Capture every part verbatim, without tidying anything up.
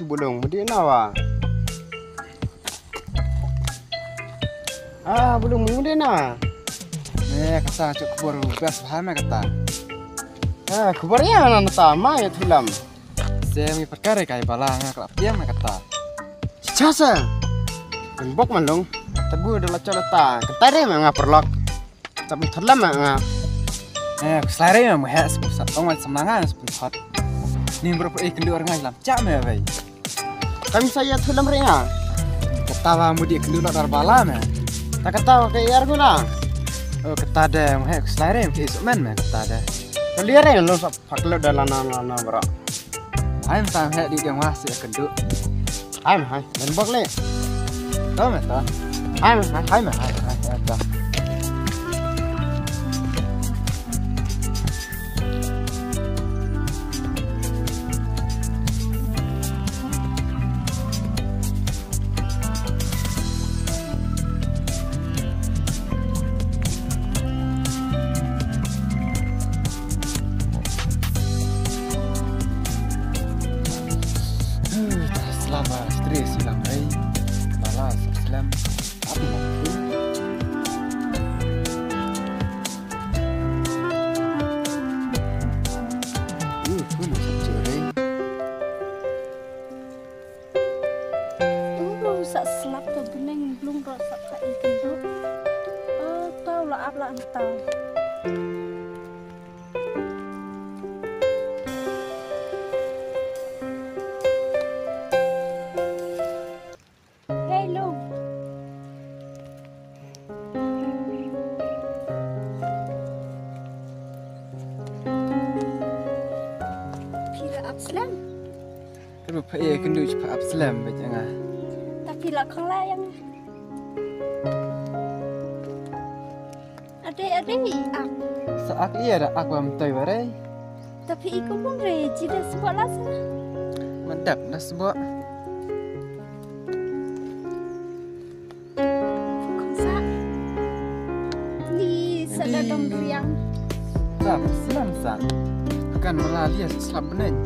tu Bulung, mudi na wa. Ah, Bulung, mudi na. Eh, kata cuk khubor best bha me kata. Ah, khubor ïa na ta ma ïa thulam. Sem ïa perkara kai bala nga kelap diam me kata. Cha sa. Kan bok man long. Tabu da la cha la ta. Kan tai re me nga perlok. Tapi thot lam nga. Eh, slai re me he sep sa tong wal semlanga sep thot. Ni bro eh kendu orang lam. Cha me bai. Kam sa ïa thulam re nga. Kata wa mudi kendu lo dar bala me. Ta kata wa ke yar guna. Oh, kata de me he slai re ke isuk men me kata de. Kali re lo sa phak lo da lana lana bro. Ai mta he di deng wa se kendu. Hai me hai, men bok le. To me to. Hai me hai, hai me hai, hai to. Slama stress ilang ai. Malas slem. Apa maksud? Uh, kuna sejure. Turu sa slap ka bneng blung ro sa ka ikan tu. Oh, tau la ap la antau. Hey, Long. Phi la ap slem? Kan ba pha ïa kynduh pha ap slem ba janga. Ta phi la khala ïa nga. Ade ade ak. Sa ak ïa da ak wa mtoi wa re. Ta phi i kumung re ji da sbo la sa. Ma dap na sbo. Khong sa. Ni sa da dong riang. Sa slem sa. Kan mala lia sa slap beneng.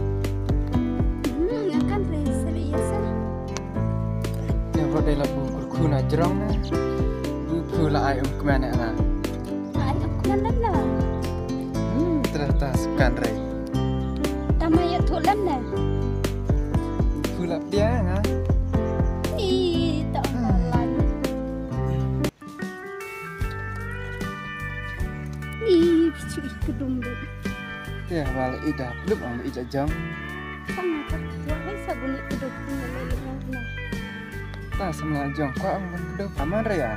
Hmm, akan re sa lia sa. Ïa bro dei la bu kurkhu na jrong na. Bu phu la ai um kmen na. Ai um kmen na la. Hmm, ternyata sukan re. Tama ïa thu lem na. Phu la pia nga. Ih, tak malan. Ih, bichu ih kedum deh. Te bal ida plup ang ida jong. Sang atar buah hai sabun ih kedum punya lele yang kena. Ta samla jong kwa ang ban kedum aman raya.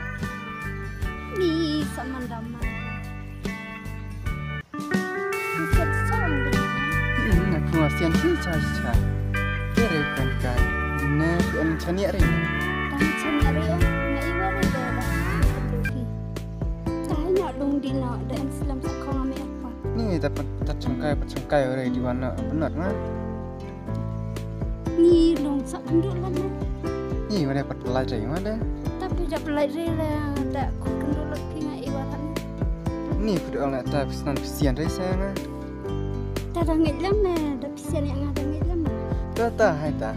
Ih, saman daman. Ih, sa sa ang kedum. Hmm, aku ngasian sih cha cha. Kere kan kan. Ne en chania re. Kan chania re oh. Na iwa re da. Kedum. Kai na dong di na da en slem sa kong ame apa. Ni ta pat ta changkai pat changkai ore di wan na benat nga. Ni long sa kenduk lan na. Ni wane pat pelai jai nga da. Tapi da pelai re la da ku kenduk lot pi nga iwa tan. Ni kudu ong na ta pisnan pisian re sa nga. Ta da ngit lam na da pisian ya nga da ngit lam na. Ta ta hai ta.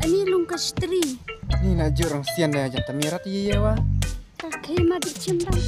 Ani long ka stri. Ni na jurong sian da jan tamirat ye ye wa. Ta khei ma di chim dang.